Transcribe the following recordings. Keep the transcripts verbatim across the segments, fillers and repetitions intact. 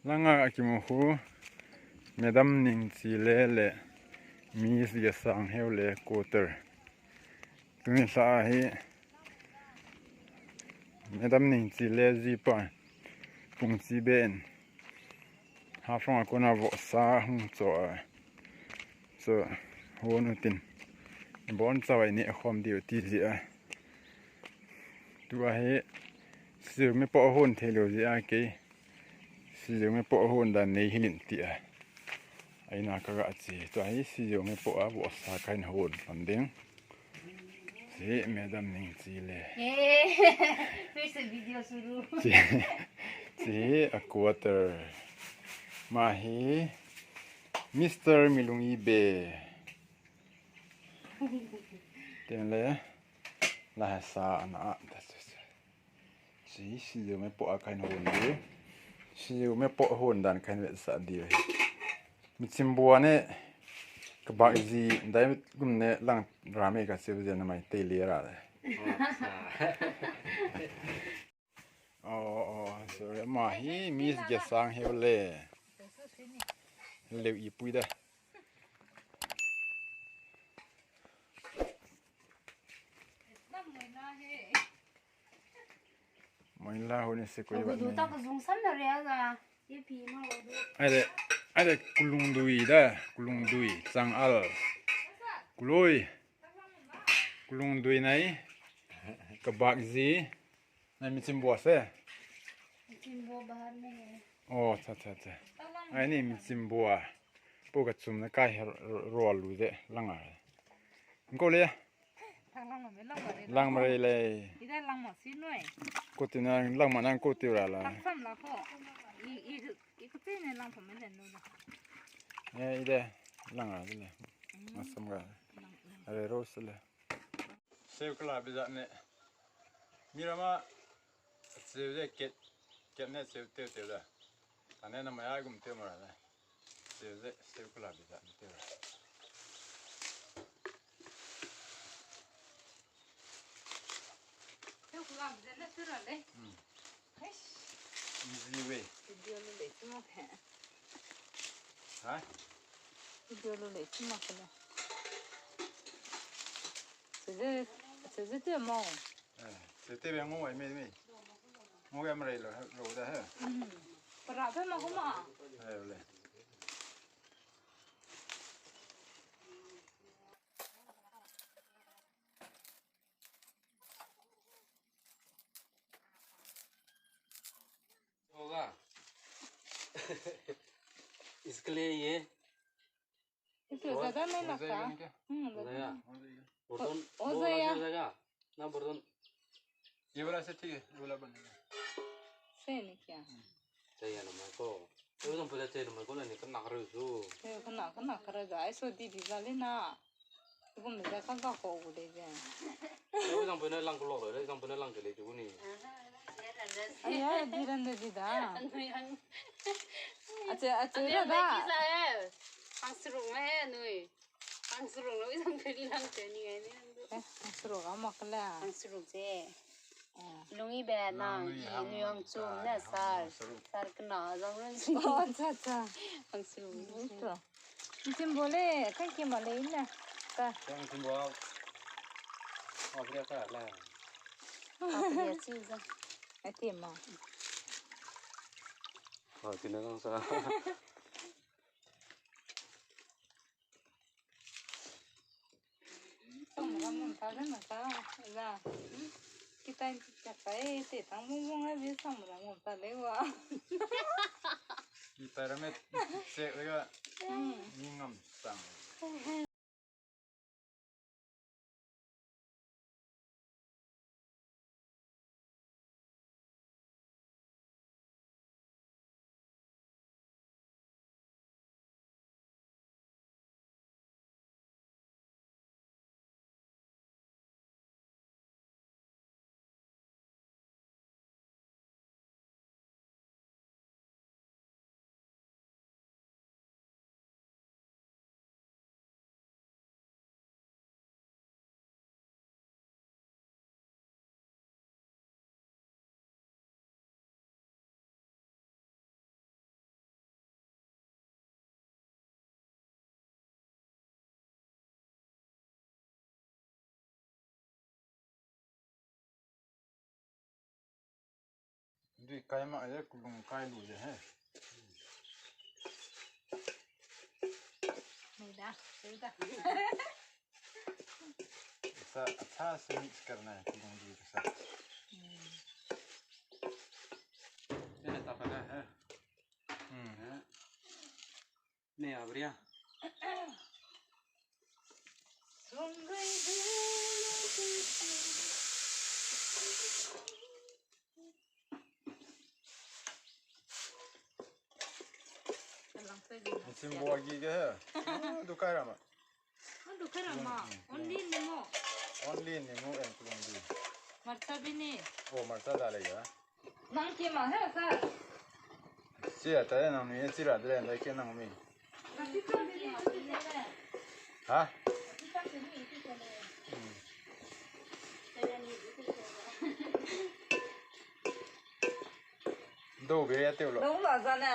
Langa a kimu hu, Madam Ningchile le Miss Gesang heu le quarter. Tuni sa hi, Madam Ningchile zi pa, pungchi ben. Haflong a kuna vo sa hung cho a. So, hon u tin. Bon chawai ni a hom diu ti zi a. Tu a hi, siu me po hon thei lo zi a ke. Siu me po hon da nei hi lin ti a. Ai na ka ga chi. Tu a hi, siu me po a vo sa kai na hon pan ding. Si, Madam Ningchile. Yay! First video suru. Si, si, a quarter. Ma hi, Mister Milung Ibe. Tin le, la sa na, ta se se. Si, siu me po a kai na hon di. Siu me po hon dan kai na sa di. Michimbua ne, kebak zi, dai gum ne lang ra me ka siu ze na mai tei le ra le. Oh, oh, sorry. Ma hi Miss Gesang heu le. Leu i pui da. Moila hu ni se koi ba du ne. Ta ka zung sam na ria ga. Ye pi ma lo du. Ai de, ai de kulung dui da, kulung dui, chang al. Kuloi. Kulung dui nai. Kebak zi. Nai michimbua se. Michimbua bahar me. Oh, cha, cha, cha. Ai ni michimbua. Po ka chum na kai ro lu de, lang a. Ngko le. Lang ma rei lei. Ida lang ma si noi. Ko ti na lang ma nang ko ti ra la. Tak sam la ko. I, i, i ko ti ne lang pa me le no. Eh, ida lang a le. Masam ga. Are ro se le. Seu kela bi za ne. Mirama seu ze ket, ket ne seu teu teu da. Kane na mai a gum teu mara da. Seu ze, seu kela bi za ne teu da. Seu kela bi za ne teu da le. Hmm. Eish. Easy way. Video lu lei chi mak he. Ha? Video lu lei chi mak he. Seu ze, seu ze teu mau. Eh, se te be ngau ai mei mei. Ngau ai mrei lo, lo da he. Hmm. Para pe ma ko ma. Eh, le. होगा। इसके लिए ये इसलिए ज्यादा नहीं लगता। हम्म, ज्यादा नहीं। बर्तन हो जाएगा। ना बर्तन। ये वाला से ठीक है, ये वाला बनेगा। सही नहीं क्या? Chai ya namai ko. Oi, zang pele chai namai ko la ni kena kere zu. Kena, kena kere ga, ai so di di za le na. Gum de ka ga ko gu de ze. Oi, zang pele lang ko lo le, zang pele lang ke le ju ni. Aya, di ran de di da. Ache, ache ra da. Hang seruk me nui. Hang seruk lo, zang pele lang ke ni ai ni. Eh, hang seruk a mak le. Hang seruk ze. Lungi be nang i nui hang chum ne sar. Sar kena zang run si. Oh, acha, acha. Hang seruk. Nchimbo le, kan ki ma le ne. Ka. Nchimbo. Oh, kira ka la. Oh, kira chi za. Ai ti ma. Oh, ti na zang sa. Samra mun ta le na ta, za. Kitai ka kai te tang mung mung ai bi samra mun ta le wa. Kitai ramme se le ga. Hmm. Ni ngam sang. Dui kai ma, eh, kulung kai lu ze he. Mei da, mei da. Isa अच्छा से mix करना है, kulung dui के साथ। Hmm. Ini tak ada, eh. Hmm. Eh. Ni abria. Nchimbuagi ge he. Ah, du kai ra ma. Ah, du kai ra ma. Hmm, hmm. Only nimo. Only nimo and kulung dui. Marcha bi ni. Oh, marcha da le ya. Nang ke ma he sa? Chi ra ta le nang mi, chi ra de le, ndai ke nang mi. Ha? Hmm. Dou be ya teu lo. Dou la za ne.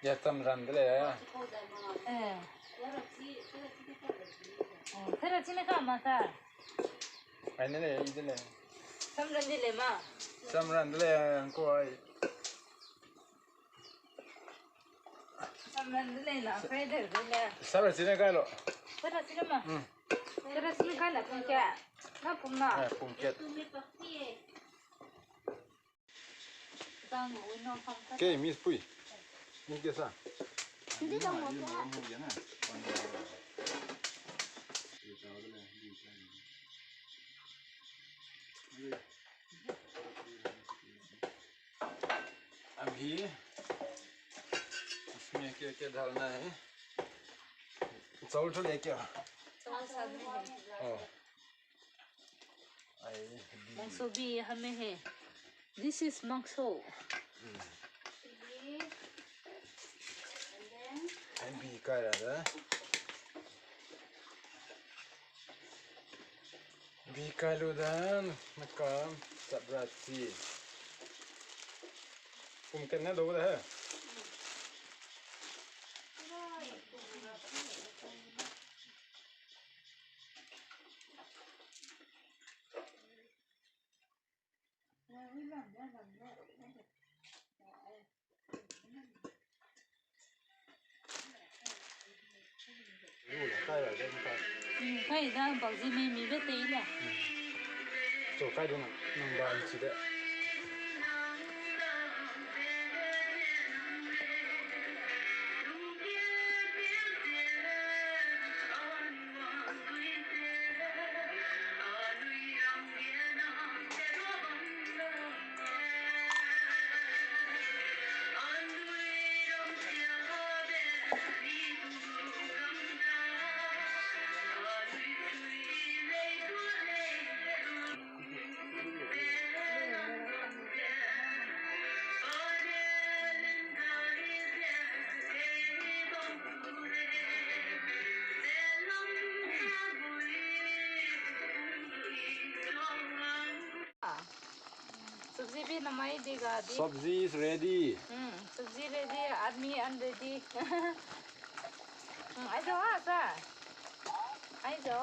Ya cham ran de le ya. Eh. Oh, tera chi ne ka ma sa? Ai ne le, i de le. Cham ran de le ma. Cham ran de le, ang ko ai. Cham ran de le na, kai de de le. Sa ra chi ne kai lo. Sa ra chi ne ma. Hmm. Sa ra chi ne kai la pum ke. Na pum na. Eh, pum ke. Okay, Miss Pui. Miss Gesa. Hindi lang mo. अभी इसमें क्या क्या डालना है? चावल तो लेके आ। चावल साथ में है। ओ। Mangso bi hame he. This is mangso. Bi kai ra da. Bi kai lu da, na ka chap ra chi. Kum ken na do da he. Kai da, bak zi mei mi be tei le. Cho kai du nang, nang ba nchi de. Sabji bhi namai dega di. Sabji is ready. Hmm, sabji ready, aadmi unready. Hmm, aizo ha sa. Aizo.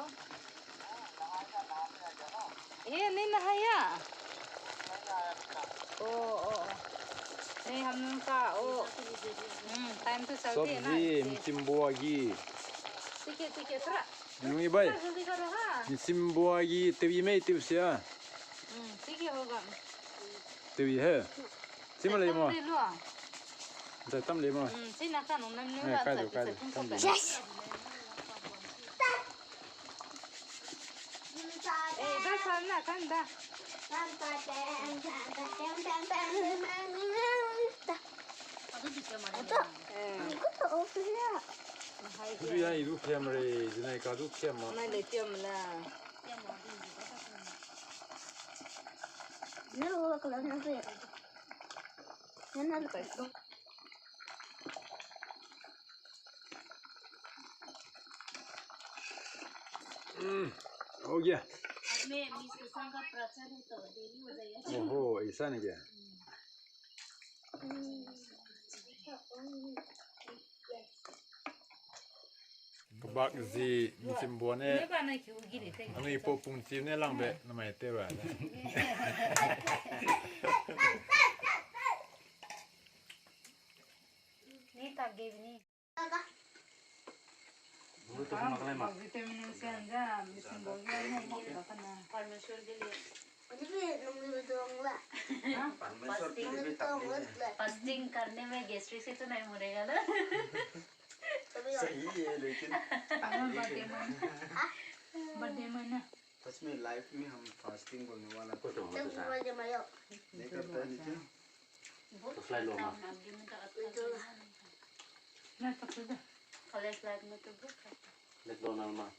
Ye, ni nahai ya? Oh, oh, oh. Ni ham ka, oh. Hmm, time to sabji na. Sabji, mchimbuagi. Tike, tike, tra. Nui bai. Nchimbuagi tewi mei tew sia. Hmm, tike hoga. Tewi he. Chima lei mo. Zai tam lei mo. Hmm, china ka nung nam nui. Kai du, kai du, tam lei. Yes. Eh, da sa na kan da. Eh. Kudu ya, i du kiam re, zinai ka du kiam ma. Nai le kiam la. Ne lo ka la na pe. Ne na le ka. Hmm, हो गया। अब मैं मिस के संग का प्रचार ही तो देरी हो जाएगा। ओहो, ऐसा नहीं क्या? Kebak zi, nchimbuane. Anui po pung chim ne langbe, namai te ra. Fasting करने में गैस्ट्रिक से तो नहीं मरेगा ना? सही है, लेकिन बर्थडे मना। सच में लाइफ में हम फास्टिंग बोलने वाला कुछ तो होता है। नहीं करता है नीचे। बहुत खतरनाक है। मैं तो खुद कॉलेज लाइफ में तो बहुत खतरनाक। मैकडोनल्ड में।